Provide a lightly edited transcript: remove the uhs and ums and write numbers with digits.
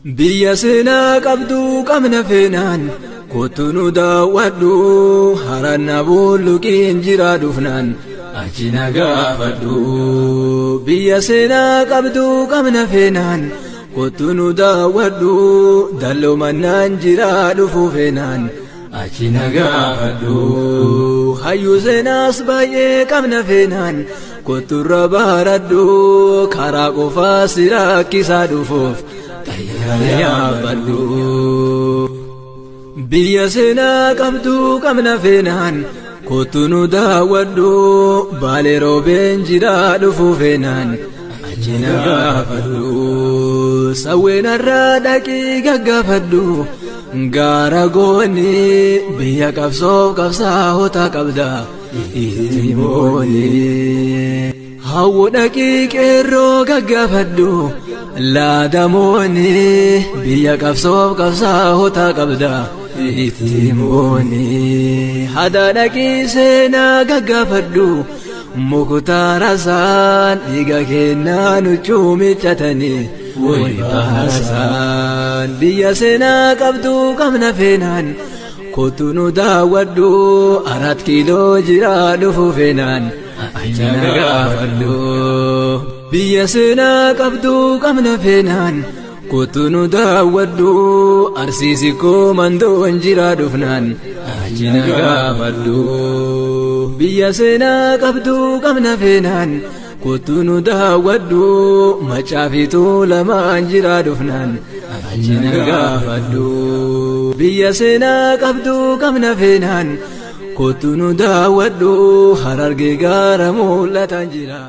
Biyya seenaa qabdu qabna feenaan kottu nu daawwadhu haranna bulluqiin jira dhufnaan achi na gaafadhu. Biyya seenaa qabdu qabna feenaan kottu nu daawwadhu dalloo mannaan jira dhufu feenaan achi na gaafadhu. Hayyuu seenaas baay'ee qabna feenaan kotturra baradhu karaa qofaa si rakkisaa dhufuuf xayyaara yaabbadhu. Biyya seenaa qabdu qabna feenaan kottu nu daawwadhu baalee roobeen jira dhufu feenaan achi na gaafadhu. Sawweenarraa dhaqii gaggaafadhu gaara gooni biyya qabsoof qabsaa'ota qabda itti mooni. Hawwu dhaqii qeerroo gaggaafadhu laadamooni biyya qabsoof qabsaa'ota qabda itti mooni. Hada dhaqii seenaa gaggaafadhu muktaarasaan dhiiga kennaa nuchuu miccatanii way baasaan. Biyya seenaa qabdu qabna feenaan kottu nu daawwadhu 4 kiiloo jira dhufu feenaan achi na gaafadhu. Biyya seenaa qabdu qabna feenaan kottu nu daawwadhu arsiisi koo mandoon jira dhufnaan achi na gaafadhu. Biyya seenaa qabdu qabna feenaan kottu nu daawwadhu macaafituu lamaan jira dhufnaan achi na gaafadhu. Biyya seenaa qabdu qabna feenaan kottu nu daawwadhu harargee gaara mul'atan jira.